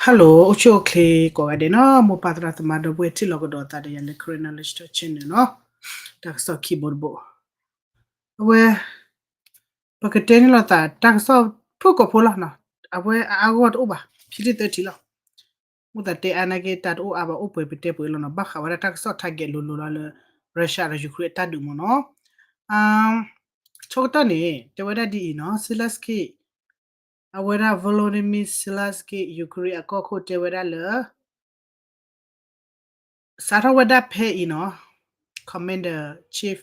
Hello အိၣ်ဆူၣ်အိၣ်ချ့ကိးဂၤဒဲးနီၤ, မိၢ်ပၢ်သရၣ်သမါဒီပုၢ်ဝဲၢ်ထံၣ်လိာ်ကဒီးသးဒီးယၤလၢ Karen Knowledge Talk Channel နီၤ, တၢ်ကစီၣ်ခံဘိတဘိ, အဝဲ ပကတဲန့ၢ်လိာ်သးတၢ်ကစီၣ်ဖုၣ်ကိာ်ဖိလီၤနီၤ, အဝဲအါအါဂီၢ်ဂီၢ်တအိၣ်ဘၣ်, ခံထံၣ်သၢထံၣ်လီၤ. မိၢ်သးတဲအါနာ်က့ တၢ်တအိၣ်အါဘၣ် အိၣ်ပှဲၤပတဲပှဲၤလီၤနီၤ, ဘၣ်ဃးဝဲဒၣ်တၢ်ကစီၣ် target လိၤလိၤလီၤလၢ Russia ဒီး Ukraine အတၢ်ဒုးမ့ၢ်နီၤ. အ ဆိကတၢၢ်န့ၣ် တဲဝဲဒၣ်ဒ်အံၤနီၤ, Zelensky အဝဲဒၣ် Volodymyr Zelensky Ukraine အကီၢ်ခိၣ်တဲဝဲဒၣ်လၢ စးထီၣ်ဝဲဒၣ်ဖဲအံၤနီၤ, Commander Chief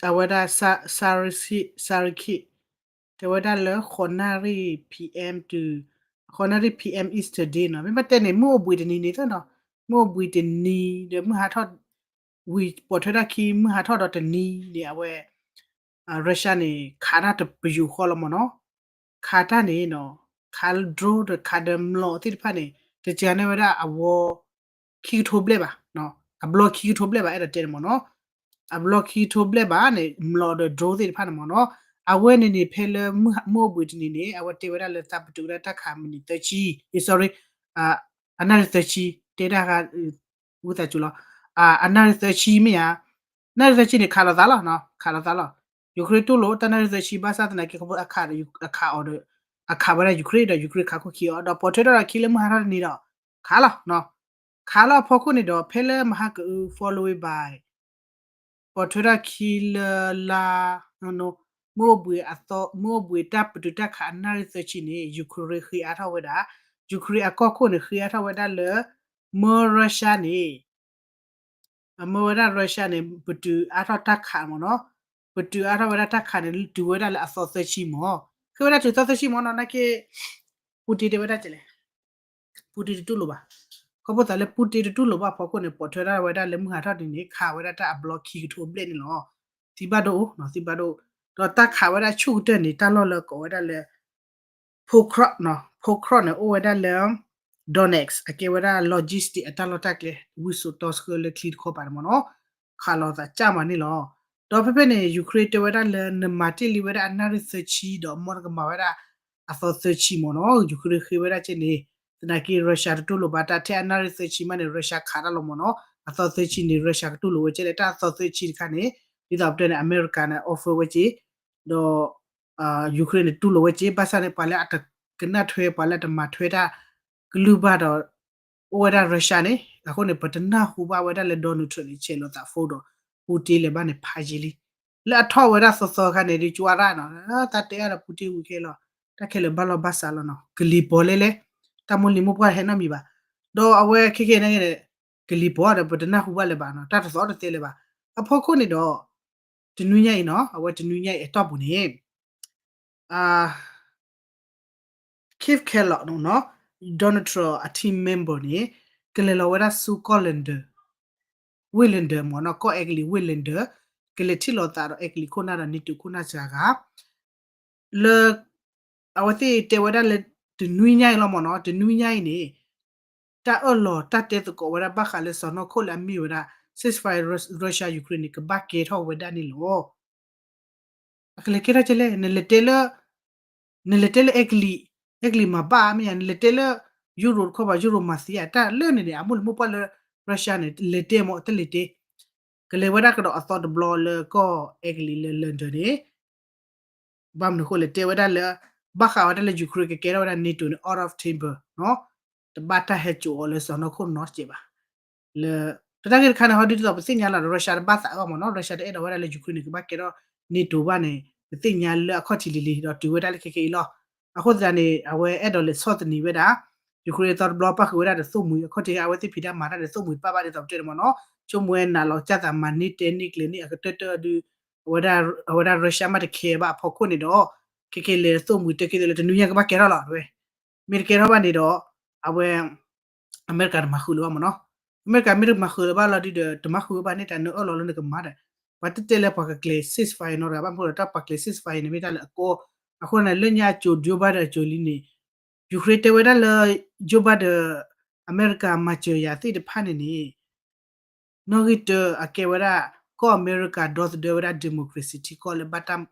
အဝဲဒၣ် Sariki တဲဝဲဒၣ်လၢ ဃိးနၣ်ရံၣ် P M to ဃိးနၣ်ရံၣ် P M Eastern Day နီၤ, မ့ၢ်ဘၣ်တဲန့ၣ် မုၢ်အိၣ်ဘှံးတနံၤန့ၣ်သ့နီၤ, မုၢ်အိၣ်ဘှံးတနံၤဒီးမုၢ်ဟးထီၣ် ဝံၤပိာ်ထွဲထီၣ်ခံ မုၢ်ဟးထီၣ်ဒီးတနံၤန့ၣ် အဝဲ Russia န့ၣ် ခးတၢ်တပယူာ်ဃီလီၤမ့ၢ်နီၤ, ခးတၢ်န့ၣ်နီၤ, ခး drone ဒီးခးဒီးမျိာ်သ့ၣ်တဖၣ်န့ၣ် တကးန့ၢ်ဝဲဒၣ်အဝီ ခံကထိဘျဲၣ်ဘၣ်, အဘျီခံကထိဘျဲၣ်ဘၣ် အဲၣ်ဒိးတဲန့ၣ်မ့ၢ်နီၤ, အဘျီခံကထိဘျဲၣ်ဘၣ်န့ၣ် မျိာ်ဒီး drone သ့ၣ်တဖၣ်န့ၣ်မ့ၢ်နီၤ, အဝဲန့ၣ်န့ၣ် ဖဲလၢမုၢ်အိၣ်ဘှံးတနံၤန့ၣ် အဝဲတဲဝဲဒၣ်လၢသးပတုာ်ဝဲဒၣ်တၢ်ခးမံးနံးသၢဆံ, အ့ sorry, အနၣ်ရံၣ်သၢဆံ တဲဒၣ် ဝံသးစူၤလီၤ, အနၣ်ရံၣ်သၢဆံမ့ၢ်ဧါ, နၣ်ရံၣ်သၢဆံန့ၣ် ခးလိာ်သးလီၤ, ခးလိာ်သးလီၤ, Ukraine တူၢ်လိာ်တၢ်နၣ်ရံၣ်သၢဆံ ဘၣ်ဆၣ်သနာ်က့ ခီဖျိအခးအီၤဒီး အခးဝဲဒၣ် Ukraine ဒီး Ukraine ခးခိၣ်ခံအီၤ ဒီးပိာ်ထွဲထီၣ်ဒီးခံလၢမုၢ်ဟးထီၣ်တနံၤဒီး ခးလီၤ, ခးလီၤအဖီခိၣ်န့ၣ်ဒီး ဖဲလၢမဟါကအု following by ပိာ်ထွဲထီၣ်ခံလၢလါ မုၢ်အိၣ်ဘှံးအသီ မုၢ်အိၣ်ဘှံးတၢ်ပတုာ်တၢ်ခးအနၣ်ရံၣ်သၢဆံန့ၣ် Ukraine ဃ့အါထီၣ်ဝဲဒၣ်, Ukraine အကီၢ်ခိၣ်န့ၣ် ဃ့အါထီၣ်ဝဲဒၣ်လၢ မၢ Russia န့ၣ် အမၢဝဲဒၣ် Russia န့ၣ် ပတုာ်အါထီၣ်တၢ်ခးမ့ၢ်နီၤ, ပတုာ်အါထီၣ်ဝဲဒၣ်တၢ်ခးန့ၣ် တုၤဝဲဒၣ်လၢအသီသၢဆံမ့ၢ်, ဃ့ဝဲဒၣ်တုၤသီသၢဆံမ့ၢ်နီၤ, နာ်က့ Putin တဲဝဲဒၣ်ကလဲၣ်, Putin တတူၢ်လိာ်ဘၣ်, ခီဖျိသးလၢ Putin တတူၢ်လိာ်ဘၣ်အဖီခိၣ်န့ၣ် ပိာ်ထွဲဒၣ်ဝဲဒၣ်လၢမုၢ်ဟးထီၣ်တနံၤန့ၣ် ခးဝဲဒၣ်တၢ်အဘျီခံကထိဘျဲၣ်န့ၣ်လီၤ, သံဘၣ်ဒိၣ်အိၣ်နီၤ, သံဘၣ်ဒိၣ်, ဒီးတၢ်ခးဝဲဒၣ်ဆူၣ်ကတၢၢ်န့ၣ် တၢ်လီၢ်လၢကိးဝဲဒၣ်လၢ Pokrovsk နီၤ, Pokrovsk န့ၣ် အိၣ်ဝဲဒၣ်လၢ Donetsk အကဲဝဲဒၣ် logistic အတၢ်လီၢ်တၢ်ကျဲ ဝံစိာ်တီဆှၢလၢချံတခီပၤန့ၣ်မ့ၢ်နီၤ, ခးလိာ်သးကၢ်မးန့ၣ်လီၤ, ဒီးဖဲဖဲန့ၣ် Ukraine တဲဝဲဒၣ်လၢ နမၤတ့ၢ်လံဝဲဒၣ်အနၣ်ရံၣ်သၢဆံ ဒီးမ်နကမၤဝဲဒၣ် အသီသၢဆံမ့ၢ်နီၤ, Ukraine ဃ့ဝဲဒၣ်ကဲန့ၣ်, သနာ်က့ Russia တတူၢ်လိာ်ဘၣ်တၢ်ထဲအနၣ်ရံၣ်သၢဆံမးန့ၣ် Russia ခးတၢ်လီၤမ့ၢ်နီၤ, အသီသၢဆံန့ၣ် Russia ကတူၢ်လိာ်ဝဲကဲလဲၣ်, တၢ်အသီသၢဆံတခါန့ၣ် ဒ်သိးပတဲန့ၣ် အမဲရကၤန့ၣ် offer ဝဲကဲ, ဒီး Ukraine န့ၣ် တူၢ်လိာ်ဝဲကဲ, ဘၣ်ဆၣ်န့ၣ် ပှၤလၢအတကနၣ်ထွဲ ပှၤလၢအတမၤထွဲတၢ် ကလုၢ်ဘၣ်ဒီး အိၣ်ဝဲဒၣ် Russia န့ၣ်, အဃိန့ၣ် ပတနၢ်ဟူဘၣ်ဝဲဒၣ်လၢ Donald Trump န့ၣ် ဆဲးလီၤသး phone ဒီး Putin လဲၤဘၣ်န့ၣ် ဖးယံာ်လံ, လၢအထီၣ်ဝဲဒၣ်သီသီခါန့ၣ် ဒုးကွၢ်ရၣ်နီၤ, တၢ်တဲအါဒီး Putin ဝံၤခဲလီၤ, တၢ်ခဲလၢာ်ဘၣ်လီၢ်ဘၣ်စးလီၤနီၤ, ကလံၤပီၤလဲလဲ, တၢ်မိၢ်လံၤမိၢ်ပှၢ်ဟဲနီတမံၤဘၣ်, ဒီးအဝဲခဲကဲန့ၣ် ကလံၤပီၤဒီး ပတနၢ်ဟူဘၣ်လၢၤဘၣ်နီၤ, တၢ်တသီတသဲလၢၤဘၣ်, အဖီခိၣ်န့ၣ်ဒီး တနွံညါအံၤနီၤ, အဝဲတနွံညါအံၤအတီၢ်ပူၤန့ၣ် Keith Kellogg နီၤ, Donald Trump အ team member န့ၣ် ကလဲၤလီၤဝဲဒၣ်ဆူကီၢ် London, ဝ့ၢ် London မ့ၢ်နီၤ, ကီၢ်အဲကလံးဝ့ၢ် London, ကလဲၤထံၣ်လိာ်သးဒီးအဲကလံးခိၣ်နၢ်ဒီး NATO ခိၣ်နၢ်စှၤဂၤ လၢ အဝဲသ့ၣ်တဲဝဲဒၣ်လၢ တနွံညါအံၤလီၤမ့ၢ်နီၤ, တနွံညါအံၤန့ၣ် တၢ်အၢၣ်လီၤတၢ်တဲသကိးဝဲဒၣ်ဘၣ်ဃးလၢစီၤနီၢ်ခိၣ်လၢအမ့ၢ်ဝဲဒၣ် ceasefire Russia Ukraine န့ၣ် ကဘၣ်ကဲထီၣ်ဝဲဒၣ်န့ၣ်လီၤ. အကလဲၤကဲထီၣ်ကဲလဲၣ်, နလဲၤတဲလၢ နလဲၤတဲလၢအဲကလံး, အဲကလံးမၤဘၣ်မ့ၢ်ဧါ, နလဲၤတဲလၢ Europe တခီဘၣ် Europe မၤသံဧါ, တၢ်လၢန့ၣ်န့ၣ် အမိၢ်လံၤမိၢ်ပှၢ်လၢ Russia န့ၣ် လဲၤတဲမ့ၢ်တလဲၤတဲ, ကလဲၤဝဲဒၣ်ကဒီးအသီတဘျီလၢကီၢ်အဲကလံးလၢ London န့ၣ် ဘၣ်မနုၤအဃိလဲၣ်, တဲဝဲဒၣ်လၢ ဘၣ်ဃးဝဲဒၣ်လၢ Ukraine ကကဲထီၣ်ဝဲဒၣ် NATO န့ၣ် out of table နီၤ, တဘၣ်တၢ်ဟဲစိာ်အီၤလၢစီၤနီၢ်ခိၣ်နီတစဲးဘၣ်. လၢ တၢ်တၢ်ဂ့ၢ်တခါန့ၣ် ဟီဒ်သိးပသ့ၣ်ညါလီၤဒီး Russia တဘၣ်သးအီၤမ့ၢ်နီၤ, Russia တအဲၣ်ဒိးဝဲဒၣ်လၢ Ukraine န့ၣ် ကဘၣ်ကဲထီၣ် NATO ဘၣ်န့ၣ် ပသ့ၣ်ညါလၢအခီၣ်ထံးလံၤလံၤ ဒီးတုၤဝဲဒၣ်လၢခဲကနံၣ်အံၤလီၤ. အဃိသတးန့ၣ် အဝဲအဲၣ်ဒိးလဲၤဆီၣ်သနံးဝဲဒၣ် Ukraine အသီတဘျီပၣ်ဃုာ်ဝဲဒၣ်ဒီးသိၣ်မှံၤ အခီၣ်ထံး အဝဲသ့ၣ်ဖံးတၢ်မၤတၢ်ဒီးသိၣ်မှံၤတဘၣ်ဘၣ်ဒ်သိးပတဲန့ၣ်မ့ၢ်နီၤ, ဆိကမိၣ်ဝဲနးလီၤကၢ်သးမၤန့ၢ်တဲန့ၢ်ကျဲၤန့ၢ်အကတၢၢ်တၢၢ်ဒုး အဝဲဒၣ် အဝဲဒၣ် Russia မ့ၢ်တခဲဘၣ်အဖီခိၣ်န့ၣ်ဒီး ခဲကနံၣ်အံၤလဲၤသိၣ်မှံၤတဲက့ၤလၢတနွံညါကဘၣ်ကဲထီၣ်လီၤ, မ့ၢ်တကဲထီၣ်ဘၣ်န့ၣ်ဒီး အဝဲ အမဲရကၤတမၤဃုာ်လၢၤဘၣ်မ့ၢ်နီၤ, အမဲရကၤမ့ၢ်တမၤဃုာ်လၢၤဘၣ်လီၤဒုးဒီး တမၤဃုာ်ဝဲဘၣ်န့ၣ် တၢ်နၢအၢၣ်လီၤလၢနကမၤဒီး ပှၤတတဲလၢပှၤကကျဲၤ ceasefire နီတဂၤဘၣ်မ့ၢ်ဒီး တၢ်ပှၤကျဲၤ ceasefire န့ၣ်မ့ၢ်တၢ်လၢအကီ, အဃိန့ၣ် လၢညါအစိၤ Joe Biden အစိၤလံန့ၣ် Ukraine တဲဝဲဒၣ်လၢ Joe Biden အမဲရကၤမၤစၢၤယၤသ့ၣ်တဖၣ်န့ၣ်န့ၣ် နီၣ်ဂံၢ်တၢ အကဲဝဲဒၣ် ကီၢ်အမဲရကၤဒီသဒၢဝဲဒၣ် democracy ထံကီၢ်လၢဘၣ်တၢ်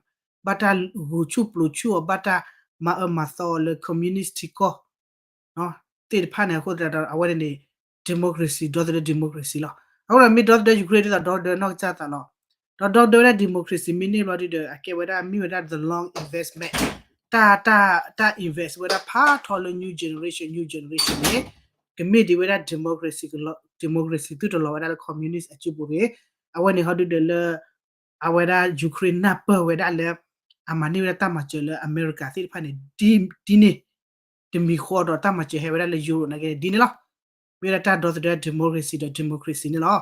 ဘၣ်တၢ်ဂုာ်ဆူၣ်ပျိးဆူၣ်အီၤ ဘၣ်တၢ်မၤအၢမၤသီအီၤလၢ communist ထံကီၢ် သ့ၣ်တဖၣ်န့ၣ် အဃိသတးဒီး အဝဲန့ၣ်န့ၣ် democracy ဒီသဒၢ democracy လီၤ. အဃိဒီးမ့ၢ်ဒီသဒၢ Ukraine ဒ်သိးဒီသဒၢနီၢ်ကစၢ်သးလီၤ. ဒီးဒီသဒၢဝဲဒၣ် democracy မ့ၢ်န့ၢ်ဘျီဒုဒီး အကဲဝဲဒၣ်မ့ၢ်ဝဲဒၣ် the long investment တၢ် တၢ် တၢ် invest ဝဲဒၣ်ဖးထီလၢ new generation, new generation န့ၣ် ကမ့ၢ်ဒ်ဝဲဒၣ် democracy, democracy သုတလီၤဝဲဒၣ်လၢ communist အစုပူၤန့ၣ် အဝဲန့ၣ်ဟီဒုဒီးလၢ အဝဲဒၣ် Ukraine နၢ်ပၢၢ်ဝဲဒၣ်လၢ အမၤန့ၢ်ဝဲဒၣ်တၢ်မၤစၢၤလၢအမဲရကၤသ့ၣ်တဖၣ်န့ၣ် ဒ်န့ၣ် တမံၤဃီဒီးတၢ်မၤစၢၤဟဲဝဲဒၣ်လၢ Europe နာ်က့န့ၣ် ဒ်န့ၣ်လီၤ. မ့ၢ်ဝဲဒၣ်တၢ်ဒီသဒၢ democracy ဒီး democracy န့ၣ်လီၤ.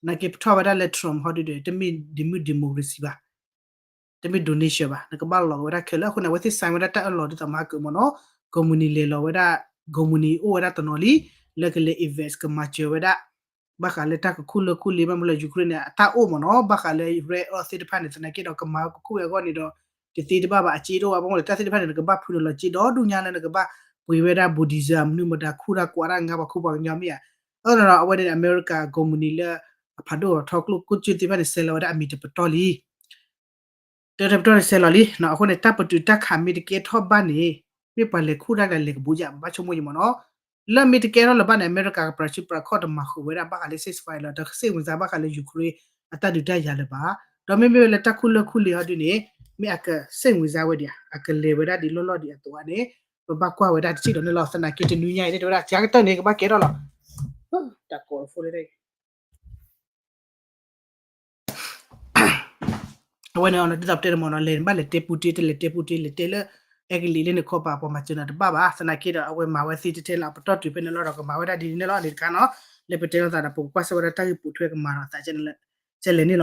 နာ်က့ပထီၣ်ဝဲဒၣ်လၢ Trump ဟီဒုဒီး တမ့ၢ်ဒ်မုၢ် democracy ဘၣ် တမ့ၢ် donation ဘၣ် နကဘၣ်လီၤက့ၤဝဲဒၣ်ခဲလၢာ်အဃိန့ၣ် အဝဲသ့ၣ် sign ဝဲဒၣ်တၢ်အၢၣ်လီၤဒ်သိးမၤကမၢ်နီၤ company လဲၤလီၤဝဲဒၣ် company အိၣ်ဝဲဒၣ်တနီၤလံ လၢကလဲၤ invest ကမၤစၢၤဝဲဒၣ် ဘၣ်ဃးလၢတၢ်ကခူၣ်လၢခူၣ်လ့ ဘၣ်မနုၤလၢ Ukraine န့ၣ် အတၢ်အိၣ်မၢ်နီၤ ဘၣ်ဃးလၢ rare earth သ့ၣ်တဖၣ်န့ၣ် သနာ်က့ဒီးကမၤကခူၣ်ဝဲအဂီၢ်န့ၣ်ဒီး တသ့တဘၣ်ဘၣ် အစ့တအိၣ်ဘၣ် ဘၣ်မနုၤလၢတၢ်သ့ၣ်တဖၣ်န့ၣ် နကဘၣ်ဖုးန့ၣ်လီၤစ့ဒီဒူၣ်ညါလၢနကဘၣ်ပှ့ၤဝဲဒၣ် Buddhism မနုၤမတၤခူၣ်တၢ်ကွၢ်တၢ်ငါပှၤခူၣ်ပှၤကညီမ့ၢ်ဧါ. အၢၣ်လီၤဒီး အဝဲန့ၣ် အမဲရကၤ company လၢ အဖးဒိၣ်ထီကျိၣ်ကျိၣ်စ့သ့ၣ်တဖၣ်န့ၣ် ဆဲးလီၤဝဲဒၣ်အမံၤတပတီၢ်လံ တပတီၢ်န့ၣ်ဆဲးလီၤလံ. အဃိန့ၣ် တၢ်ပတုာ်တၢ်ခးမ့ၢ်တကဲထီၣ်ဘၣ်န့ၣ် မ့ၢ်ပှၤလဲၤခူၣ်တၢ်ကလဲၤကဘူးယါ ဘၣ်ဆိကမိၣ်ယံၤမၢ်နီၤ. လၢမ့ၢ်တကဲထီၣ်လၢၤဘၣ်န့ၣ် အမဲရကၤကပြးဆူပြးခီၣ်တမၤဃုာ်ဝဲဒၣ်ဘၣ်ဃးလၢ ceasefire လီၤ တစ့ၣ်ဝင်စားဘၣ်ဃးလၢ Ukraine အတၢ်ဒုးတၢ်ယၤလၢၤဘၣ်. ဒီးမ့မ့ၢ်ဝဲလၢတၢ်ခူၣ်လၢခူၣ်လ့ဟီဒုန့ၣ် မ့ၢ်အကစ့ၣ်ဝင်စားဝဲဒံးဧါ အကလဲၤဝဲဒၣ်ဒ်လီၢ်လီၢ်ဒံးအသိးဧါန့ၣ် ပဘၣ်ကွၢ်ဝဲဒၣ်တစဲးဒီးန့ၣ်လီၤ. သနာ်က့တနွံညါအံၤန့ၣ် တဲဝဲဒၣ် တကတၢၢ်န့ၣ် ကဘၣ်ကဲထီၣ်လီၤ တၢ်ကိးဖိလၢ အဝဲန့ၣ်ဒ်သိးပတဲန့ၣ်မၢ်နီၤ လဲၤဘၣ်လဲၤတဲပူတ့ တလဲၤတဲပူတ့ လဲၤတဲလၢ အဲကလံးလၢန့ၣ်ခီပၤ ပှၤမၤစၢၤနၤတဘၣ်ဘၣ်. သနာ်က့ဒီး အဝဲမၤဝဲသ့တဲတဲလီၤ ပတီၢ်တုၤဖဲန့ၣ်လီၤဒီး ကမၤဝဲဒၣ်ဒ်န့ၣ်လီၤ န့ၣ်တခါနီၤ လၢပတဲလိာ်သးဒီး ပကကွၢ်စၢၤဝဲဒၣ်တၢ်ဂ့ၢ်ပိာ်ထွဲကမၤဒီးသးကလဲၣ်န့ၣ်လီၤ.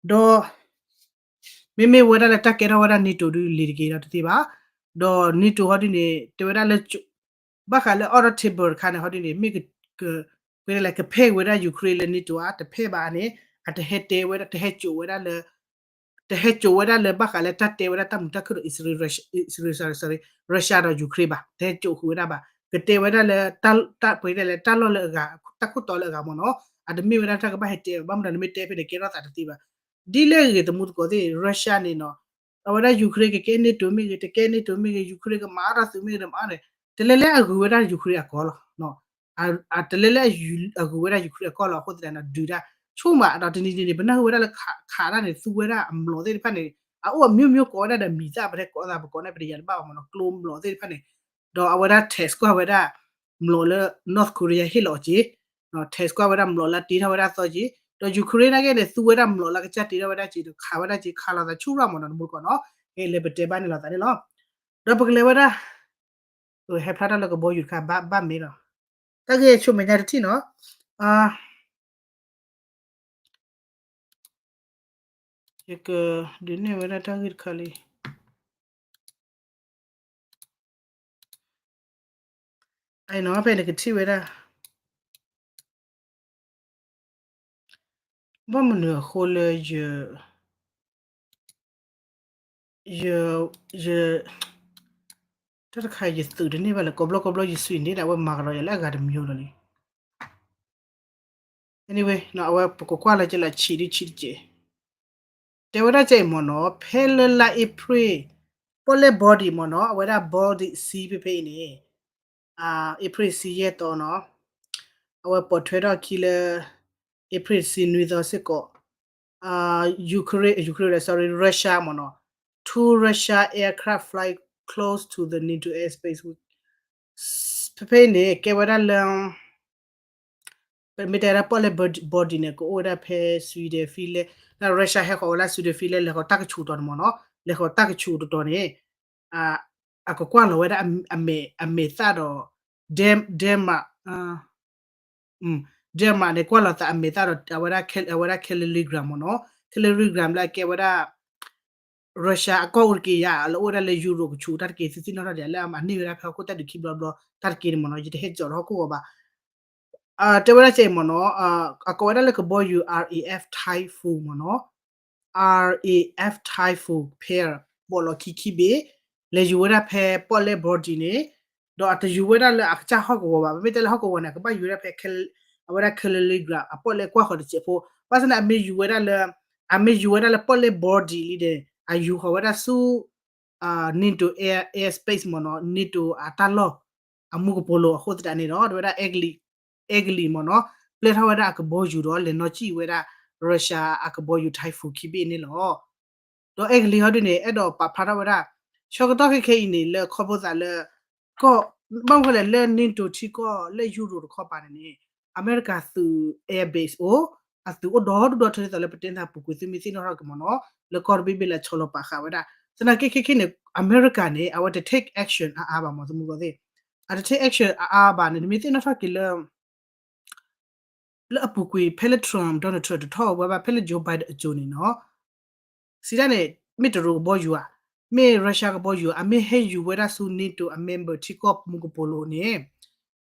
ဒီး မ့မ့ၢ်ဝဲဒၣ်လၢတၢ်ကဲထီၣ်ဝဲဒၣ် NATO ဒုး လ့ၤတက့ၤဒီးတသ့ဘၣ်. ဒီး NATO ဟီဒုန့ၣ် တဲဝဲဒၣ်လၢ ဘၣ်ဃးလၢ auto table တခါန့ၣ် ဟီဒုန့ၣ် မ့ၢ်က က ကဖဲဝဲဒၣ် Ukraine လၢ NATO ဧါ တဖဲဘၣ်န့ၣ် အတဟဲတဲဝဲဒၣ် တဟဲစိာ်ဝဲဒၣ်လၢ တဟဲစိာ်ဝဲဒၣ်လၢဘၣ်ဃးလၢတၢ်တဲဝဲဒၣ်တၢ်မုာ်တၢ်ခုၣ်ဒီး Israel, Israel, sorry, Russia ဒီး Ukraine ဘၣ် တဟဲစိာ်ဃုာ်ဝဲဒၣ်ဘၣ်. ကတဲဝဲဒၣ်လၢ တၢ်ပှဲၤဒၣ်လၢတၢ်လီၢ်လၢအဂၤ တၢ်ခိၣ်တီလၢအဂၤမၢ်နီၤ အတမ့ၢ်ဝဲဒၣ်တၢ်ကဘၣ်ဟဲတဲ ဘၣ်မနုၤနမ့ၢ်တဲဖဲန့ၣ် ကဲထီၣ်သးတသ့ဘၣ်. ဒ်လဲၣ်ဂ့ၤသမူသကိးသ့ၣ် Russia န့ၣ်နီၤ အဝဲဒၣ် Ukraine ကကဲ NATO မ့ၢ်ဂ့ၤ တကဲ NATO မ့ၢ်ဂ့ၤ Ukraine ကမၤအါထီၣ်သုးမ့ၢ်ဂ့ၤ တမၤအါန့ၣ် တလဲၤလၢအဂုၤဝဲဒၣ် Ukraine အကီၢ်လီၤ. တလဲၤလၢအဂုၤဝဲဒၣ် Ukraine အကီၢ်လီၤ အဃိသတးန့ၣ် ဒုးတၢ် ဆိကမိၣ်ဒီးတနံၤန့ၣ် ပနၢ်ဟူဝဲဒၣ်လၢခးတၢ်န့ၣ် သူဝဲဒၣ်အမျိာ်သ့ၣ်တဖၣ်န့ၣ် အအိၣ်အမျိုးမျိုးကိးဝဲဒၣ်ဒီးမံၤသၣ် ပတဲကိးသးပကိးန့ၣ် ပတယာ်တဘၣ်ဘၣ်မၢ်နီၤ ကျိမျိာ်သ့ၣ်တဖၣ်န့ၣ် ဒီးအဝဲဒၣ် test ကွၢ်ဝဲဒၣ် မျိာ်လၢ North Korea ဟ့ၣ်လီၤအီၤက့ၤ test ကွၢ်ဝဲဒၣ်မျိာ်လၢတ့ထီၣ်ဝဲဒၣ်သီက့ၤ ဒီး Ukraine နာ်က့န့ၣ် သူဝဲဒၣ်မျိာ်လၢကစၢ်တ့ထီၣ်ဝဲဒၣ်က့ၤဒီးခးဝဲဒၣ်က့ၤ ခးလိာ်သးဆူၣ်ရၣ်မၢ်နီၤ တမူတကိးနီၤ ကဲလၢပတဲဘၣ်န့ၣ်လီၤသးန့ၣ်လီၤ. ဒီးပကလဲၤဝဲဒၣ် ဟဲဖျါတၢ်လၢကဘီယူၤတခါ ဘၣ်မ့ၢ်လီၤ တၢ်ဂ့ၢ်ဆိမဲာ်ညါတထံၣ်နီၤ ယကဒုးနဲၣ်ဝဲဒၣ်တၢ်ဂ့ၢ်တခါလံ အနီၤဖဲန့ၣ်ကထံၣ်ဝဲဒၣ် ဘၣ်မနုၤအဃိလၢယ ယ ယ တၢ်တခါယသုးတန့ၢ်ဘၣ်လၢ ကိးဘျီကိးဘျီယဆွံန့ၢ်ဒၣ် အဝဲမၤကဒီးယၤလၢအဂၤတမံၤလီၤလံ anyway အဝဲပကကွၢ်လၢကလၢဆံးဒ်ဆံးတက့ၢ် တဲဝဲဒၣ်ကအံၤမ့ၢ်နီၤ ဖဲလၢလါ April ပီၣ်လဲၣ် body မ့ၢ်နီၤ အဝဲဒၣ် Baltic Sea ဖဲဖဲအံၤန့ၣ် April ဆံယဲၢ်သီနီၤ အဝဲပိာ်ထွဲထီၣ်ခံလၢ April ဆံနွံသီစ့ၢ်ကီး Ukraine, Ukraine, sorry, Russia မ့ၢ်နီၤ two Russia aircraft fly close to the NATO airspace ဖဲဖဲအံၤန့ၣ် ကဲဝဲဒၣ်လၢ ပမ့ၢ်တဲဒၣ်ပီၣ်လဲၣ် body န့ၣ် ကအိၣ်ဝဲဒၣ်ဖဲ Sweden Finland လၢ Russia ဟဲဃီၤဝဲလၢ Sweden Finland လဲၤဃီၤတၢ်ကဆူးတီၤန့ၣ်မ့ၢ်နီၤ လဲၤဃီၤတၢ်ကဆူးတတီၤန့ၣ် အကကွၢ်လီၤဝဲဒၣ် အမဲာ်သၣ်ဒီး Denmark, Denmark န့ၣ် ကွၢ်လီၤသးအမဲာ်သၣ်ဒီး အဝဲဒၣ် calligram မ့ၢ်နီၤ calligram လၢအကဲဝဲဒၣ် Russia အကီၢ်အိၣ်တက့ၢ်ယါ လၢအိၣ်ဝဲဒၣ်လၢ Europe ကဆူးတၢ်တက့ၢ် သ့ၣ်သ့ၣ်နီၣ်ထီၣ်ဒံး လၢအန့ၢ်ဝဲဒၣ်ဖဲဟီၣ်ခိၣ်တၢ်ဒုးခံဘျီဘျီ တၢ်တက့ၢ်န့ၣ်မ့ၢ်နီၤ ယတဟဲကၠီၤထီၣ်ဟီၣ်ခိၣ်ဂီၤဘၣ် တဲဝဲဒၣ်ကဲမ့ၢ်နီၤ အကိးဝဲဒၣ်လၢကဘီယူၤ RAF Typhoon မ့ၢ်နီၤ RAF Typhoon pair ဘီၣ်လီၤခံခံဘ့ၣ် လဲၤယူၤဝဲဒၣ်ဖဲပီၣ်လဲၣ် body န့ၣ် ဒီးအတယူၤဝဲဒၣ်လၢအကစၢ်ဟီၣ်ကဝီၤဘၣ် ပမ့ၢ်တဲလၢဟီၣ်ကဝီၤန့ၣ် အကဘၣ်ယူၤဝဲဒၣ်ဖဲ အဝဲဒၣ် calligram အပီၣ်လဲၣ်ကွၢ်ဃီၤတစဲးဖိ ဘၣ်ဆၣ်န့ၣ် အမ့ၢ်ယူၤဝဲဒၣ်လၢ အမ့ၢ်ယူၤဝဲဒၣ်လၢပီၣ်လဲၣ် body လံဒီး အယူၤဃီၤဝဲဒၣ်ဆူ NATO air space မ့ၢ်နီၤ NATO အတၢ်လီၢ် အမူကပိာ်လိၤအဃိသတးန့ၣ်ဒီး တဲဝဲဒၣ် အဲကလံး အဲကလံးမ့ၢ်နီၤ ပျဲထီၣ်ဝဲဒၣ်အကဘီယူၤဒီးလဲၤနီၣ်စံၣ်ဝဲဒၣ် Russia အကဘီယူၤ Typhoon ခံဘ့ၣ်န့ၣ်လီၤ. ဒီးအဲကလံးဟီဒုန့ၣ် အဲၣ်ဒိးပာ်ဖျါထီၣ်ဝဲဒၣ် ဆၢကတီၢ်ခဲခဲအံၤန့ၣ် လၢခီဖျိသးလၢ ကီၢ် ဘၣ်မနုၤလဲၣ် လၢ NATO ထံကီၢ်လၢယူရိၤတခီပၤန့ၣ်န့ၣ် အမဲရကၤသုး air base အိၣ် အသုးအိၣ်ဒီဒူၣ်ဒီထၢဒ်သိးလၢပတဲသးပူၤကွံာ် သုမ့ၢ်သ့ၣ်နီၣ်ထီၣ်က့ၤမ့ၢ်နီၤ လၢကီၢ်တဘ့ၣ်ဘ့ၣ်လၢဆီလီၤပာ်ဃာ်ဝဲဒၣ် သနာ်က့ခဲခဲန့ၣ် အမဲရကၤန့ၣ် အဝဲတ take action အါအါဘၣ်မ့ၢ် သမူသကိးသ့ၣ် အတ take action အါအါဘၣ်န့ၣ် နမ့ၢ်သ့ၣ်နီၣ်ထီၣ်က့ၤလၢ လၢအပူၤကွံာ် ဖဲလၢ Trump Donald Trump တထီၣ်ဝဲဘၣ် ဖဲလၢ Joe Biden အစိၤန့ၣ်နီၤ စံးဒ်န့ၣ် မ့ၢ်တရူးကဘီယူၤဧါ, မ့ၢ် Russia ကဘီယူၤဧါ, အမ့ၢ်ဟဲယူၤဝဲဒၣ်ဆူ NATO အ member ထံကီၢ်မူကပိာ်လိၤန့ၣ်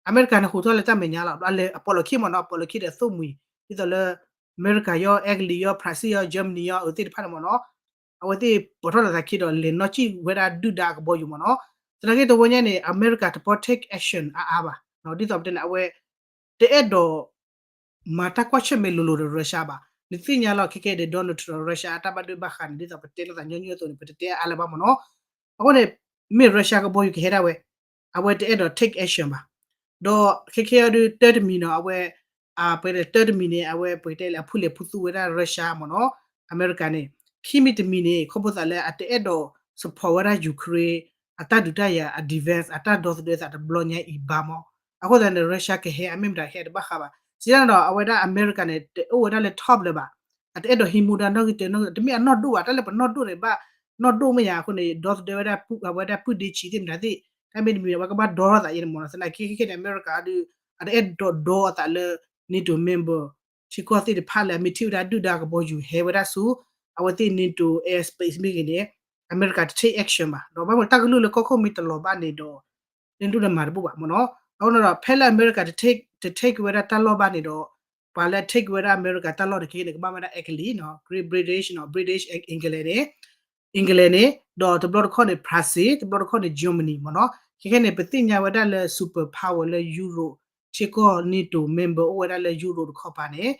အမဲရကၤန့ၣ်ဟူးထီၣ်လၢတၢ်မဲာ်ညါလီၤ. အလဲၤအပိာ်လီၤခံမ့ၢ်နီၤ, အပိာ်လီၤခံဒီးသိၣ်မှံၤ ဒ်သိးလၢ အမဲရကၤယီ အဲကလံးယီ ဖရၣ်စ့ၣ်ယီ Germany ယီ အဝဲသ့ၣ်တဖၣ်န့ၣ်မ့ၢ်နီၤ အဝဲသ့ၣ်ပိာ်ထီၣ်လိာ်သးခံဒီးလဲၤနီၣ်စံၣ်ဝဲဒၣ်ဒုၣ်ဒါအကဘီယူၤမ့ၢ်နီၤ. သနာ်က့တဝဲညါန့ၣ် အမဲရကၤတပီ take action အါအါဘၣ်. ဒ်သိးပတဲန့ၣ် အဝဲ တအဲၣ်ဒိး မၤတၢ်ကွၢ်ဆၢၣ်မဲာ်လိၤလိၤဒီး Russia ဘၣ်. နသ့ၣ်ညါလီၤ ခဲကဲဒီး Donald Trump Russia အတၢ်ဘၣ်ဒိဘၣ်ဃးန့ၣ် ဒ်သိးပတဲလိာ်သးညီနုၢ်အသိးန့ၣ် ပတတဲအါလၢၤဘၣ်မ့ၢ်နီၤ. အဃိန့ၣ် မ့ၢ် Russia ကဘီယူၤကဟဲဒၣ်ဝဲ အဝဲတအဲၣ်ဒိး take action ဘၣ်. ဒီးခဲခဲအံၤဒုး တၢ်တမံၤနီၤ အဝဲ အပတဲတၢ်တမံၤန့ၣ် အဝဲပတဲလၢအဖုၣ်လဲၤဖုသူဝဲဒၣ် Russia မ့ၢ်နီၤ အမဲရကၤန့ၣ် ခံမံၤတမံၤန့ၣ် ခီဖျိသးလၢအတအဲၣ်ဒိး support ဝဲဒၣ် Ukraine အတၢ်ဒုးတၢ်ယၤ အ defense အတၢ်ဒီသဒၢသးတဘျီညါအံၤဘၣ်မ့ၢ်. အဃိသတးန့ၣ် Russia ကဟဲအမ့ၢ်မတၤဟဲတဘၣ်ဃးဘၣ်. စံးဒ်န့ၣ်ဒီး အဝဲဒၣ်အမဲရကၤန့ၣ် တအိၣ်ဝဲဒၣ်လၢ top လၢၤဘၣ်. အတအဲၣ်ဒိးဟံးမူဒါနီၣ်ဂံၢ်တၢနီၣ်ဂံၢ် တမ့ၢ်အနီၢ်ဒိၣ်ဘၣ် တၢ်လၢပနီၢ်ဒိၣ်န့ၣ် ဘၣ်နီၢ်ဒိၣ်မ့ၢ်ယၤအဃိန့ၣ် ဒီသဒၢဝဲဒၣ် အဝဲဒၣ်ပုၢ်ဒ့ဆံးသ့ၣ်မတၤသ့ၣ် တၢ်မ့ၢ်တမံၤ အဝဲကဘၣ်ဒီထီၣ်သးယဲန့ၣ်မ့ၢ်နီၤ. သနာ်က့ခဲခဲန့ၣ် အမဲရကၤဒုး အတအဲၣ်ဒိးဒီအသးလၢ NATO member ထံကီၢ်သ့ၣ်တဖၣ်လၢအမ့ၢ်ထံၣ်ဝဲဒၣ်ဒုၣ်ဒါကဘီယူၤဟဲဝဲဒၣ်ဆူ အဝဲသ့ၣ် NATO airspace မ့ၢ်ဂ့ၤန့ၣ် အမဲရကၤတ take action ဘၣ်. ဒီးဘၣ်မ့ၢ်တၢ်ကလုၢ်လၢကီၢ်ခိၣ်မ့ၢ်တလီၤဘၣ်န့ၣ်ဒီး လၢဒုၣ်ဒါမၤတဘူၣ်ဘၣ်မ့ၢ်နီၤ. အဃိန့ၣ်ဒီး ဖဲလၢအမဲရကၤတ take တ take ဝဲဒၣ်တၢ်လီၢ်ဘၣ်န့ၣ်ဒီး ပှၤလၢ take ဝဲဒၣ်အမဲရကၤတၢ်လီၢ်န့ၣ် ခဲခဲန့ၣ် ကဘၣ်ဝဲဒၣ်အဲကလံးနီၤ Great British နီၤ British England န့ၣ် England န့ၣ် ဒီးတဘျီတခီၣ်န့ၣ် France တဘျီတခီၣ်န့ၣ် Germany မ့ၢ်နီၤ. ခဲခဲန့ၣ် ပသ့ၣ်ညါဝဲဒၣ်လၢ super power လၢယူရိၤ ထံကီၢ် NATO member အိၣ်ဝဲဒၣ်လၢယူရိၤတခီပၤန့ၣ်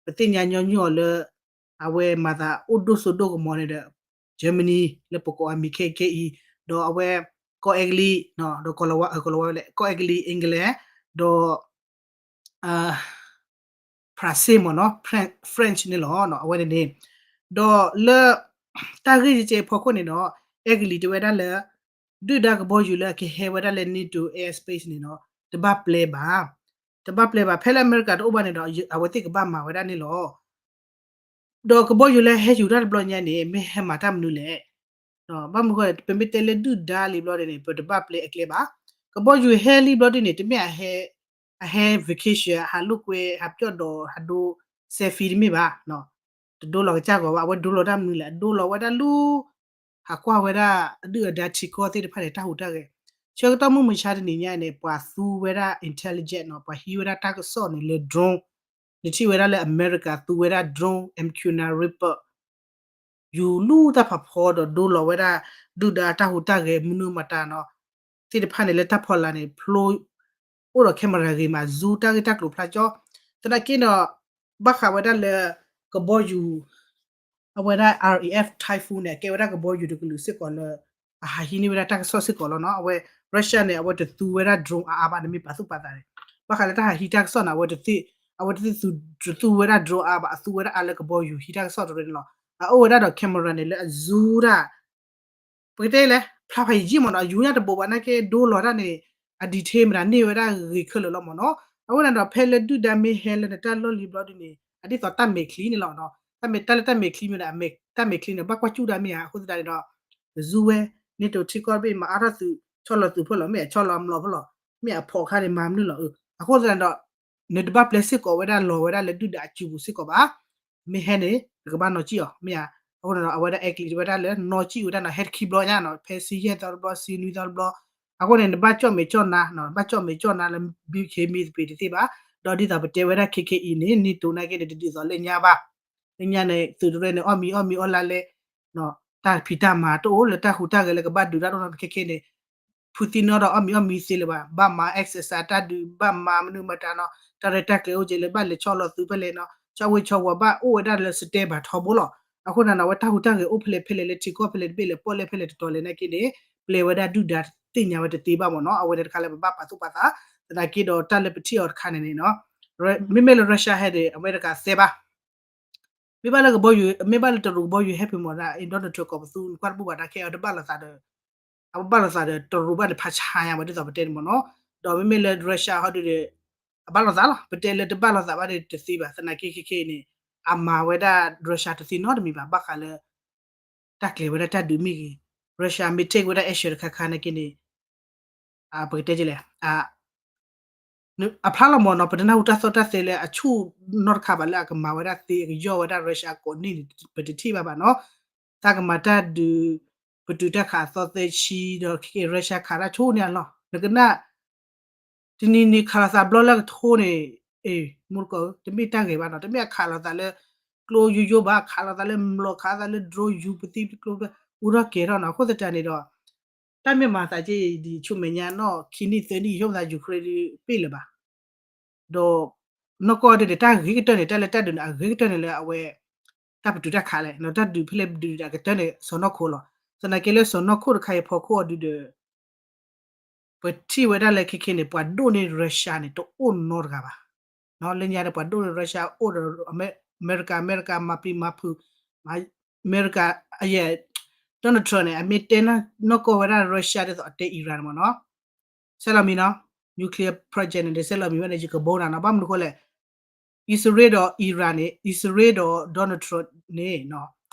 ပသ့ၣ်ညါညီနုၢ်အီၤလၢ အဝဲမၤသးအိၣ်ဒိၣ်စိဒိၣ်ကမီၤန့ၣ်ဒီး Germany လၢပကိးအမံၤခဲခဲအံၤ ဒီးအဝဲ ကီၢ်အဲကလံး ဒီးကီၢ်လီၤဝါ ကီၢ်လီၤဝါလဲၣ် ကီၢ်အဲကလံး England ဒီး France မ့ၢ်နီၤ French န့ၣ်လီၤ အဝဲန့ၣ်န့ၣ် ဒီးလၢ တၢ်ဂ့ၢ်ကဲကဲအဖီခိၣ်န့ၣ်ဒီး အဲကလံးတဲဝဲဒၣ်လၢ ဒုၣ်ဒါကဘီယူၤလၢအကဟဲဝဲဒၣ်လၢ NATO airspace န့ၣ်ဒီး တဘၣ်ပျဲဘၣ် တဘၣ်ပျဲဘၣ် ဖဲလၢအမဲရကၤတအိၣ်ဘၣ်န့ၣ်ဒီး အဝဲသ့ၣ်ကဘၣ်မၤဝဲဒၣ်န့ၣ်လီၤ. ဒီးကဘီယူၤလၢဟဲယူၤတၢ်တဘျီညါန့ၣ် မ့ၢ်ဟဲမၤတၢ်မနုၤလဲၣ်. ဘၣ်မနုၤဃိ ပမ့ၢ်တဲလၢဒုၣ်ဒါလံဘျီဒ်န့ၣ် ပတဘၣ်ပျဲအကျဲဘၣ်. ကဘီယူၤဟဲလံဘျီဒ်န့ၣ် တမ့ၢ်အဟဲ အဟဲ vacation ဟးလိာ်ကွဲ ဟးပျီၢ်ဒီး ဟးဒိ selfie တမ့ၢ်ဘၣ်. တဒိလီၤကစၢ်ဂီၤဘၣ် အဝဲဒိလီၤတၢ်မနုၤလဲၣ် အဒိလီၤဝဲဒၣ်လၢ ဟးကွၢ်ဝဲဒၣ်အဒုၣ်အဒါထံကီၢ်သ့ၣ်တဖၣ်န့ၣ် တၢ်ဟူးတၢ်ဂဲၤ ဆၢကတီၢ်မုၢ်မဆါတနံၤညါန့ၣ် ပှၤသူဝဲဒၣ် intelligence နီၤ ပှၤဟံးဝဲဒၣ်တၢ်ကစီၣ်န့ၣ်လၢ drone နထံၣ်ဝဲဒၣ်လၢအမဲရကၤသူဝဲဒၣ် drone MQ nine Reaper ယူၤလူၢ်တၢ်ဖးဖီဒီးဒိလီၤဝဲဒၣ် ဒုၣ်ဒါတၢ်ဟူးတၢ်ဂဲၤမနုၤမတၤနီၤ သ့ၣ်တဖၣ်န့ၣ်လၢတၢ်ဖီလာ်န့ၣ် ဖျိ အိၣ်ဒီး camera ဂ့ၤမး zoom တၢ်ဂ့ၢ်တၢ်ကျိၤဖျါကၠီ သနာ်က့ဒီး ဘၣ်ဃးဝဲဒၣ်လၢ ကဘီယူၤ အဝဲဒၣ် RAF Typhoon န့ၣ် အကဲဝဲဒၣ်ကဘီယူၤတကလုာ်စ့ၢ်ကီးလၢ အဟးဟံးန့ၢ်ဝဲဒၣ်တၢ်ကစီၣ်စ့ၢ်ကီးလီၤနီၤ အဝဲ Russia န့ၣ် အဝဲတသူဝဲဒၣ် drone အါအါဘၣ် နမ့ၢ်ပာ်သူၣ်ပာ်သးန့ၣ် ဘၣ်ဃးလၢတၢ်ဟးဟံးတၢ်ကစီၣ်န့ၣ် အဝဲတသ့ အဝဲတသ့သူ တသူဝဲဒၣ် drone အါအါဘၣ် အသူဝဲဒၣ်အါလၢကဘီယူၤဟံးတၢ်ကစီၣ်တရ့န့ၣ်လီၤ အအိၣ်ဝဲဒၣ်ဒီး camera န့ၣ် လၢအ zoom တၢ် ပကတဲလဲၣ် ဖျါဖးယံာ်ယံာ်မ့ၢ်နီၤ အယူၤညါတဘိးဘၣ်နာ်က့ ဒိလီၤတၢ်န့ၣ် အ detail မတၤန့ၢ်ဝဲဒၣ်ဂ့ၤခဲလၢာ်လီၤမ့ၢ်နီၤ အဃိန့ၣ်ဒီးဖဲလၢဒုၣ်ဒါမ့ၢ်ဟဲလၢနတၢ်လီၢ်လံၤဘျီဒ်န့ၣ် အဒ်သိးတၢ်မဲာ်ချံန့ၣ်လီၤ တၢ်မဲာ်တၢ်လၢတၢ်မဲာ်ချံမ့ၢ်ဒီး တၢ်မဲာ်ချံန့ၣ် ဘၣ်ကွၢ်စူၣ်ဒၣ်မ့ၢ်ဧါ အဃိသတးန့ၣ်ဒီး ပ zoom ဝဲ NATO ထံကီၢ်တဘ့ၣ်မၤအါထီၣ်သုး ဆီလီၤသုးဖိလီၤ မ့ၢ်အဆီလီၤအမျိာ်ဖိလီၤ မ့ၢ်အဖီၣ်ခါန့ၣ် မၤမနုၤလီၤ အဃိသတးန့ၣ်ဒီး နတဘၣ်ပျဲစ့ၢ်ကီးဝဲဒၣ်လီၤဝဲဒၣ်လၢဒုၣ်ဒါအစုပူၤစ့ၢ်ကီးဘၣ် မ့ၢ်ဟဲန့ၣ် နကဘၣ်နီၢ်ကံၣ်အီၤ မ့ၢ်ဧါ အဃိန့ၣ်ဒီး အဝဲဒၣ်အဲကလံးတဲဝဲဒၣ်လၢနီၢ်ကံၣ်ဝဲဒၣ်နီၤ ဟဲတခံဘျီညါနီၤ ဖဲဆံယဲၢ်သီတဘျီ ဆံနွံသီတဘျီ အဃိန့ၣ် နဘၣ်ကၠီၣ်မဲာ်ကၠီၣ်နါ ဘၣ်ကၠီၣ်မဲာ်ကၠီၣ်နါလၢ ဘံခ့မံသပ့ၤတသ့ဘၣ် ဒီးဒ်သိးပတဲဝဲဒၣ်ခဲခဲအံၤန့ၣ် NATO နာ်က့န့ၣ် တဒ်သိးလၢညါဘၣ် လၢညါန့ၣ် သုးတရဲၣ်န့ၣ် အီၣ်မံၤအီၣ်မံၤအီၣ်လါလဲ တၢ်ဖံးတၢ်မၤတအိၣ်လၢတၢ်ဟူးတၢ်ဂဲၤလၢကဘၣ်ဒုးတၢ်ဒိၣ်နီၢ်ခဲခဲန့ၣ် ဖုသံနီၣ်ဒီးအီၣ်မံၤအီၣ်မံၤသ့လၢၤဘၣ် ဘၣ်မၤ exercise တၢ်ဒုး ဘၣ်မၤမနုၤမတၤနီၤ တၢ်ရဲၣ်တၢ်ကျဲၤအိၣ်က့ၤလၢဘၣ်လဲၤဆီလီၤသုးဖဲလဲၣ်နီၤ ဆီဝ့ၢ်ဆီဝီၤဘၣ်အိၣ်ဝဲဒၣ်လၢ standby ထီဘိလီၤ အဃိန့ၣ် အဝဲတၢ်ဟူးတၢ်ဂဲၤအိၣ်ဖဲလဲၣ်ဖဲလဲၣ်လၢထံကီၢ်ဖဲလဲၣ်တဘ့ၣ်လဲၣ် ပီၣ်လဲၣ်ဖဲလဲၣ်တတီၤလဲၣ်နာ်က့န့ၣ် ပျဲဝဲဒၣ်ဒုၣ်ဒါသ့ၣ်ညါဝဲတသ့ဘၣ်မ့ၢ်နီၤ. အဝဲန့ၣ်တခါလၢပဘၣ်ပာ်သူၣ်ပာ်သး သနာ်က့ဒီးတၢ်လၢပထံၣ်အီၤတခါန့ၣ်န့ၣ်နီၤ မ့မ့ၢ်လၢ Russia ဟဲဒီး အမဲရကၤသဲဘၣ် မ့ၢ်ဘၣ်လၢကဘီယူၤ မ့ၢ်ဘၣ်လၢတရူးကဘီယူၤဟဲဖုးမ့ၢ်ဒၣ် Donald Trump ကိးပသူ နကွၢ်တဘူၣ်ဘၣ် တၢ်ခဲအံၤတဘၣ်လိာ်သးဒီး အဘၣ်လိာ်သးဒီးတရူးဘၣ်န့ၣ် ဖးဆါညါဝဲဒ်သိးပတဲန့ၣ်မ့ၢ်နီၤ. ဒီးမ့မ့ၢ်လၢ Russia ဟီဒုဒီး အဘၣ်လိာ်သးလီၤ. ပတဲလၢတဘၣ်လိာ်သးဘၣ်ဒီးတသ့ဘၣ်. သနာ်က့ခဲခဲအံၤန့ၣ် အမၤဝဲဒၣ် Russia တသ့နီတမံၤဘၣ် ဘၣ်ဃးလၢ တၢ်ကျဲၤဝဲဒၣ်တၢ်ဒုးမ့ၢ်ဂ့ၤ Russia မ့ၢ် take ဝဲဒၣ် action တခါခါနာ်က့န့ၣ် ပကတဲကလဲၣ် အဖျါလီၤမ့ၢ်နီၤ ပတနၢ်ဟူတၢ်သီၣ်တၢ်သဲလၢအဆူၣ်နီတခါဘၣ်လၢအကမၤဝဲဒၣ်သ့ အကယီၢ်ဝဲဒၣ် Russia ကိးန့ၣ်န့ၣ် ပတထံၣ်ဘၣ်ဘၣ်နီၤ. တၢ်ကမၤတၢ်ဒုး ပတုာ်တၢ်ခးအသီသၢဆံဒီး ခဲက့ Russia ခးတၢ်ဆိန့ၣ်အလီၢ် နကနၣ် တနံၤနံၤခးလိာ်သးဘျီလၢကထိန့ၣ် မူတကိးဧၢ တမ့ၢ်တၢ်ဂ့ၤဘၣ်နီၤ တမ့ၢ်အခးလိာ်သးလၢ ကျိယိယိဘၣ် ခးလိာ်သးလၢမျိာ် ခးလိာ်သးလၢ drone ယူၤပသံကျိ အူထီၣ်ကဲၤထီၣ်နီၤ အဃိသတးန့ၣ်ဒီး တၢ်မ့ၢ်မၤသးက့ ဒ်ဆူမဲာ်ညါနီၢ်ခံနံၣ်သၢနံၣ် ယဆိကမိၣ်သး Ukraine ပ့ၢ်လၢၤဘၣ် ဒီး နီၢ်ကီၢ်ဒ်န့ၣ် တၢ်ဂ့ၤကတၢၢ်န့ၣ် တၢ်လၢတၢ်ဒုးန့ၣ် အဂ့ၤကတၢၢ်န့ၣ်လၢအဝဲ တၢ်ပတုာ်တၢ်ခးလဲၣ် တၢ်ဒုးဖဲလဲၣ်ဒုးဒၣ်ကတၢၢ်န့ၣ် စီၤနီၢ်ခိၣ်လီၤ. သနာ်က့လၢစီၤနီၢ်ခိၣ်တခါအံၤဖီခိၣ်အီၤဒုဒီး ပထံၣ်ဝဲဒၣ်လၢခဲခဲန့ၣ် ပှၤဒိၣ်န့ၢ် Russia န့ၣ် တအိၣ်နီတဂၤဘၣ်. လၢညါန့ၣ် ပှၤဒိၣ်န့ၢ် Russia အိၣ်ဒီး အမဲရကၤ အမဲရကၤမၤပျံၤမၤဖုး အမဲရကၤ အယဲၢ် Donald Trump န့ၣ် အမ့ၢ်တဲနီၢ်ကီၢ်ဝဲဒၣ် Russia ဒ်သိးအတဲ Iran န့ၣ်မ့ၢ်နီၤ ဆဲးလီၤမံၤနီၤ nuclear project န့ၣ်ဒီး ဆဲးလီၤမံၤဝဲန့ၣ် ယကဘီနၤနီၤ ဘၣ်မနုၤဃိလဲၣ် အံၣ်စရ့လးဒီး Iran န့ၣ် အံၣ်စရ့လးဒီး Donald Trump န့ၣ်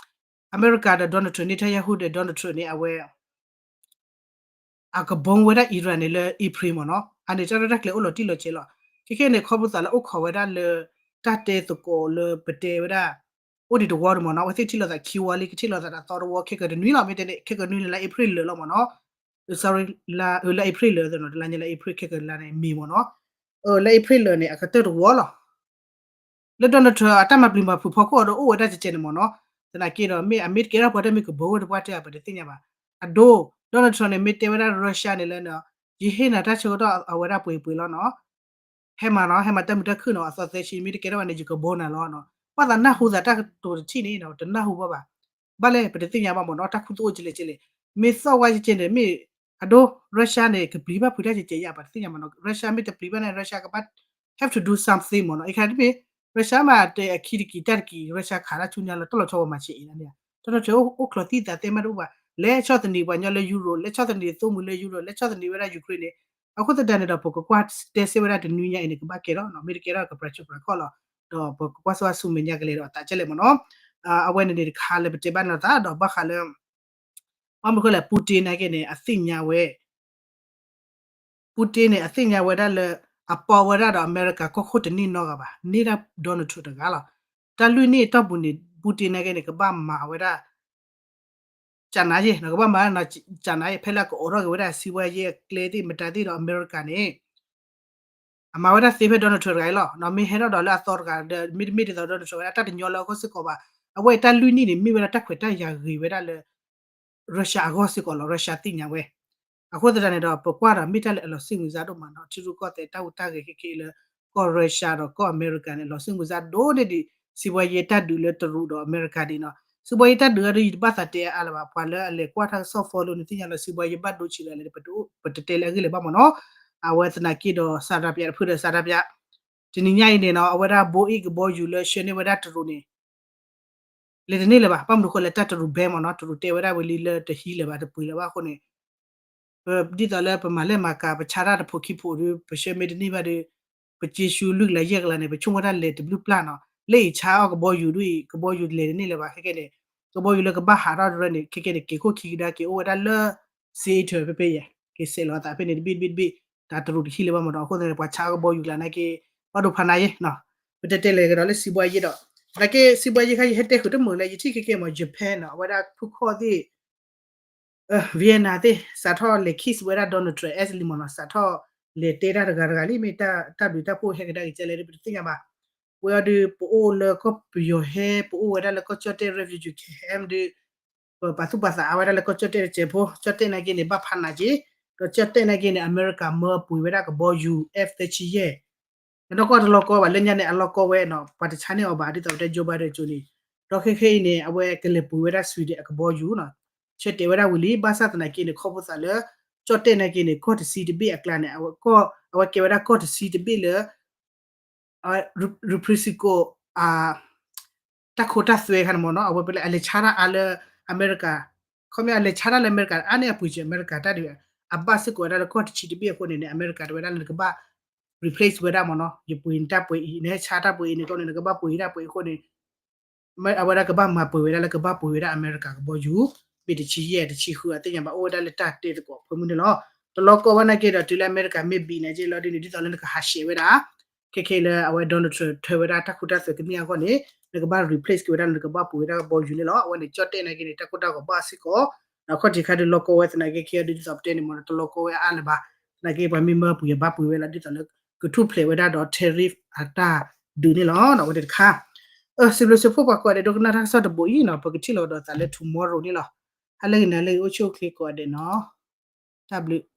အမဲရကၤဒီး Donald Trump န့ၣ် Netanyahu ဒီး Donald Trump န့ၣ် အဝဲ အကဘီဝဲဒၣ် Iran န့ၣ်လၢ April မ့ၢ်နီၤ အန့ၣ်တၢ်ရဲၣ်တၢ်ကျဲၤအိၣ်လီၤတံၢ်လီၤဆဲးလီၤ. ခဲခဲန့ၣ် ခီဖျိသးလၢအိၣ်ခိးဝဲဒၣ်လၢ တၢ်တဲသကိးလၢပတဲဝဲဒၣ် အိၣ်ဒံးတဝီန့ၣ်မ့ၢ်နီၤ အဝဲသ့ၣ်ထံၣ်လိာ်သးခံဝီလံ ကထံၣ်လိာ်သးတသီတဝီ ခဲကနွံလီၤ မ့ၢ်တဲန့ၣ် ခဲကနွံန့ၣ်လါ April လၢာ်လီၤမ့ၢ်နီၤ sorry လါ လါ April လၢာ်သနီၤ တလါညါလါ April ခဲကလါန့ၣ် May မ့ၢ်နီၤ လါ April လၢာ်န့ၣ် အကတၢၢ်တဝီလီၤ လၢ Donald Trump အတၢ်မၤပျံၤမၤဖုးဖီခိၣ်အီၤဒီးအိၣ်ဝဲဒၣ်ကဲကဲန့ၣ်မ့ၢ်နီၤ သနာ်က့ဒီး မ့ၢ်အမ့ၢ်တကဲထီၣ်ပှၤတၢ်မ့ၢ်ကဘၢဝဲတပှၢ်တၢၢ် ပတသ့ၣ်ညါဘၣ်. အဒိ Donald Trump န့ၣ် မ့ၢ်တဲဝဲဒၣ် Russia န့ၣ်လၢ ယဟ့ၣ်နၤတၢ်ဆၢကတီၢ်အဝဲဒၣ်ပှဲၤပှဲၤလီၤနီၤ ဟဲမၤနီၤ ဟဲမၤတၢ်မုာ်တၢ်ခုၣ်နီၤ အသီသၢဆံ မ့ၢ်တကဲထီၣ်ဘၣ်န့ၣ် ယကဘီနၤလီၤနီၤ ပှၤသးနၢ်ဟူသးတၢ်ကတိၤတထံၣ်န့ၣ် တနၢ်ဟူဘၣ်ဘၣ်. ဘၣ်လဲၣ် ပတသ့ၣ်ညါဘၣ်မ့ၢ်နီၤ တၢ်ခူသူၣ်အိၣ်ကလဲၣ်ကလဲၣ် မ့ၢ်သီၣ်ဝါကဲကဲန့ၣ် မ့ၢ်အဒိ Russia န့ၣ် ကပျံၤဘၣ်ဖုးတၢ်ကဲကဲယါ ပတသ့ၣ်ညါမ့ၢ်နီၤ Russia မ့ၢ်တပျံၤဘၣ်န့ၣ် Russia ကဘၣ် have to do something မ့ၢ်နီၤ အခါတမ့ၢ် Russia မ့ၢ်တဲအခံတကံၢ်တၢ်တကံၢ် Russia ခးတၢ်ဆူညါလီၤ တၢ်လီၤဆီပှၤမၤဆဲးအံၤန့ၣ် တၢ်လီၤဆီအိၣ်ချီသံသးသဲမ့ၢ်တအိၣ်ဘၣ် လဲၤဆီၣ်သနံးပှၤညီလၢ Europe လဲၤဆီၣ်သနံးသိမုၢ်လၢ Europe လဲၤဆီၣ်သနံးဝဲဒၣ် Ukraine န့ၣ် အဃိသတးန့ၣ်ဒီး ပကကွၢ်တဲစ့ၢ်ဝဲဒၣ်တနွံညါအံၤန့ၣ် ကဘၣ်ကဲထီၣ်နီၤ မ့ၢ်တကဲထီၣ်ကပြၤဆူပြၤခီၣ်လီၤ ဒီးပကကွၢ်စ့ၢ်ဝါဆူမဲာ်ညါကလဲၤဒီးအသးကဲလဲၣ်မ့ၢ်နီၤ အဝဲန့ၣ်န့ၣ်တခါလၢပတဲဘၣ်န့ၣ်သးဒီးဘၣ်ဃးလၢ ဘၣ်မနုၤဃိလဲၣ် Putin နာ်က့န့ၣ် အသ့ၣ်ညါဝဲ Putin န့ၣ် အသ့ၣ်ညါဝဲဒၣ်လၢ အပီဝဲဒၣ်ဒီးအမဲရကၤကီၢ်ခိၣ်တန့ၢ်နီတဂၤဘၣ် န့ၢ်ဒၣ် Donald Trump တဂၤလီၤ. တၢ်လွံၢ်နံၣ်အတီၢ်ပူၤန့ၣ် Putin နာ်က့န့ၣ် ကဘၣ်မၤဝဲဒၣ် ကနၤယဲၢ် ကဘၣ်မၤဝဲဒၣ် ကနၤယဲၢ် ဖဲလၢအကအိးထီၣ်က့ၤဝဲဒၣ် စံးဘှါယဲၢ်အကျဲသ့ၣ် မတၤသ့ၣ်ဒီးအမဲရကၤန့ၣ် အမၤဝဲဒၣ်သ့ဖဲ Donald Trump တဂၤအံၤလီၤ. မ့ၢ်ဟဲထီၣ်ဒီးလၢအသီတဂၤဒီး မ့တမ့ၢ်ဒ်သိး Donald Trump ဝဲဒၣ်တၢ်တညီလၢအဂီၢ်စ့ၢ်ကီးဘၣ်. အဝဲအံၤတၢ်လွံၢ်နံၣ်န့ၣ် မ့ၢ်ဝဲဒၣ်တၢ်ခွဲးတၢ်ယာ်ဂ့ၤဝဲဒၣ်လၢ Russia အဂီၢ်စ့ၢ်ကီးလီၤ. Russia သ့ၣ်ညါဝဲ. အဃိသတးန့ၣ်ဒီး ပကွၢ်ဒီးမ့ၢ်တၢ်လၢအလီၤစ့ၣ်မုာ်စၢ်ဒိၣ်မးနီၤ ထံရူၢ်ကီၢ်သဲးတၢ်ဟူးတၢ်ဂဲၤခဲက့လၢ ကီၢ် Russia ဒီးကီၢ်အမဲရကၤန့ၣ် လီၤစ့ၣ်မုာ်စၢ်ဒိၣ်န့ၢ်ဒံး စံးဘှါယဲၢ်တၢ်ဒုးလၢတရူးဒီးအမဲရကၤဒံးနီၤ. စံးဘှါယဲၢ်တၢ်ဒုးအံၤဒီး ယတဘၣ်သးတဲအါအါလၢၤဘၣ်. ပှၤလၢအလဲၤကွၢ်တၢ်ကစီၣ် follow န့ၣ်သ့ၣ်ညါလၢ စံးဘှါယဲၢ်ဘၣ်ဒိဆံးလၢလဲၣ် ပတတဲလၢအဂ့ၢ်လၢၤဘၣ်မ့ၢ်နီၤ. အဝဲသနာ်က့ဒီး စၤဒၤပယါ တဖုဒီးစၤဒၤပယါ တနံၤညါအံၤန့ၣ်နီၤ အဝဲဒၣ် Boeing ကဘီယူၤလၢဆှၢန့ၢ်ဝဲဒၣ်တရူးန့ၣ် လဲၤတန့ၢ်လၢၤဘၣ်. ဘၣ်မနုၤဃိလဲၣ် တၢ်တရူး ban မ့ၢ်နီၤ တရူးတဲဝဲဒၣ်ဝံၤလံလၢတဟံးလၢၤဘၣ် တပှ့ၤလၢၤဘၣ်အဃိန့ၣ် ဒ်သိးလၢပမၤလဲၢ်မၤကၤ ပဆါတၢ်တဖိခံဖိဒီး ပဆှၢမ့ၢ်တန့ၢ်ဘၣ်ဒီး ပက့ၤဆူလွံၢ်ကလးယဲၢ်ကလးန့ၣ် ပဆိကမိၣ်တၢ်လဲၤတဘျုးပျၢ်နီၤ. လၢအံၤဆါအီၣ်ကဘီယူၤဒ်အံၤ ကဘီယူၤလဲၤတန့ၢ်လၢၤဘၣ် ခဲကဲန့ၣ် ကဘီယူၤလၢကဘၣ်ဟးထီၣ်တရၢန့ၣ် ခဲကဲန့ၣ် က့ၤခိၣ်ခံကဒါက့ၤအိၣ်ဝဲဒၣ်လၢ Seattle ဖဲဖဲယဲၢ် က့ၤဆဲးလီၤအသးဖဲန့ၣ် တဘ့ၣ်တဘ့ၣ်တဘ့ၣ် တၢ်တရူးတဟံးလၢၤဘၣ်မ့ၢ်နီၤ. အဃိသတးန့ၣ် ပှၤဆါအီၣ်ကဘီယူၤကျါနာ်က့ ဘၣ်ဒိဖးနါယဲၢ် ပတဲတဲလဲၤကဒီးလၢစံးဘှါယဲၢ်ဒီး သနာ်က့ စံးဘှါယဲၢ်ခါ ယဟဲတဲဃုာ်တမုာ်လၢ ယထံၣ်ခဲကဲမ့ၢ် Japan နီၤ အဝဲဒၣ်ဖုခီၣ်သ့ၣ် Vietnam သ့ၣ် စးထီၣ်လဲၤ kiss ဝဲဒၣ် Donald Trump လံမ့ၢ်နီၤ စးထီၣ်လဲၤတဲတၢ်တဂၤတဂၤလံ မ့ၢ်တၢ်ဒုးတၢ်ဖှိၣ်ဟဲကဒါက့ၤကဲလဲၣ်ဒီး ပတသ့ၣ်ညါဘၣ်. ဝဲအီၤဒီး ပအိၣ်လၢကီၢ်ပယီၤဟဲ ပအိၣ်ဝဲဒၣ်လၢကီၢ်ကၠီၣ်တဲၣ် refugee camp ဒီး ပပာ်သူၣ်ပာ်သးအါဝဲဒၣ်လၢကီၢ်ကၠီၣ်တဲၣ်တစဲးဖိ ကၠီၣ်တဲၣ်နာ်က့န့ၣ် ဘၣ်ဖးနးက့ ဒီးကၠီၣ်တဲၣ်နာ်က့န့ၣ် အမဲရကၤမၢပှ့ၤဝဲဒၣ်ကဘီယူၤ F သၢဆံယဲၢ် တနီၢ်ကီၢ်တလီၢ်ကီဘၣ် လၢညါန့ၣ် အလီၢ်ကီဝဲနီၤ ပှၤတဆါန့ၢ်အီၤဘၣ် ဒ်သိးပတဲ Joe Biden ကၠိန့ၣ် ဒီးခဲခဲအံၤန့ၣ် အဝဲကလဲၤပှ့ၤဝဲဒၣ် Sweden အကဘီယူၤနီၤ, ဆၢတဲာ်ဝဲဒၣ်ဝံၤလံ ဘၣ်ဆၣ်သနာ်က့န့ၣ် ခီဖျိသးလၢ ကၠီၣ်တဲၣ်နာ်က့န့ၣ် ကီၢ်တဆံတဘ့ၣ်အကျါန့ၣ် အဝဲကဲဝဲဒၣ်ကီၢ်တဆံတဘ့ၣ်လၢ ရူပရံစံကိး တၢ်ခိတၢ်သွဲခါန့ၣ်မ့ၢ်နီၤ, အဝဲပလဲအလဲၤဆါတၢ်အါလၢအမဲရကၤ, ခီပညီအလဲၤဆါတၢ်လၢအမဲရကၤ အါန့ၢ်အပှ့ၤစၢၤအမဲရကၤတၢ်ဒ်အံၤ, အဘၣ်စ့ၢ်ကီးဝဲဒၣ်လၢကီၢ်တဆံတဘ့ၣ်အဃိန့ၣ်န့ၣ် အမဲရကၤတဲဝဲဒၣ်လၢနကဘၣ် replace ဝဲဒၣ်မ့ၢ်နီၤ, ယပှ့ၤနတၢ်ပှ့ၤအံၤ နဟဲဆါတၢ်ပှ့ၤအံၤန့ၣ် ကီန့ၣ် နကဘၣ်ပှ့ၤတၢ်ပှ့ၤအံၤအဃိန့ၣ် အဝဲဒၣ်ကဘၣ်မၤပှဲၤဝဲဒၣ်လၢကဘၣ်ပှ့ၤဝဲဒၣ်အမဲရကၤကဘီယူၤ, မ့ၢ်တဆံယဲၢ်တဆံဃု အသ့ၣ်ညါဘၣ် အိၣ်ဝဲဒၣ်လၢတၢ်တဲသကိးဖၢမုၢ်န့ၣ်လီၤ. တလီၤကီဝဲနာ်က့ဒီး တုၤလၢအမဲရကၤမ့ၢ်ဘံးနာ်က့လီၤဒ်န့ၣ် ဒ်သိးလၢနကဟးဆှဲးဝဲဒၣ် ခဲခဲလၢအဝဲ Donald Trump ထၢဝဲဒၣ်တၢ်ခိတၢ်သွဲကမ့ၢ်အဂီၢ်န့ၣ် နကဘၣ် replace က့ၤဝဲဒၣ်လၢနကဘၣ်ပှ့ၤဝဲဒၣ်ကဘီယူၤန့ၣ်လီၤ. အဝဲန့ၣ် ကၠီၣ်တဲၣ်နာ်က့န့ၣ် တၢ်ကိၢ်တၢ်ဂီၤဘၣ်စ့ၢ်ကီး, ဒီးခီၣ်ထံးခါဒုးလီၤကီဝဲသနာ်က့ ခဲအံၤဒ်သိးပတဲန့ၣ်မ့ၢ်နီၤ တလီၤကီဝဲအါလၢၤဘၣ်, သနာ်က့ပှၤမ့ၢ်မၢပှ့ၤအဘၣ်ပှ့ၤဝဲလီၤ ဒ်သိးလၢ ကထူၣ်ဖျဲးဝဲဒၣ်ဒီး tariff အတၢ်ဒုးန့ၣ်လီၤ. အဝဲန့ၣ်တခါ စံးဘျုးစံးဖှိၣ်ပှၤကိးဂၤဒဲး ဒိကနၣ်တၢ်ကစီၣ်တဘိအံၤနီၤ ပကထံၣ်လိာ်ကဒီးသးလၢ tomorrow န့ၣ်လီၤ. ဟါလၢဂ့ၤ နၤလၢဂ့ၤ အိၣ်ဆူၣ်အိၣ်ချ့ကိးဂၤဒဲးနီၤ, တၢ်ဘျုး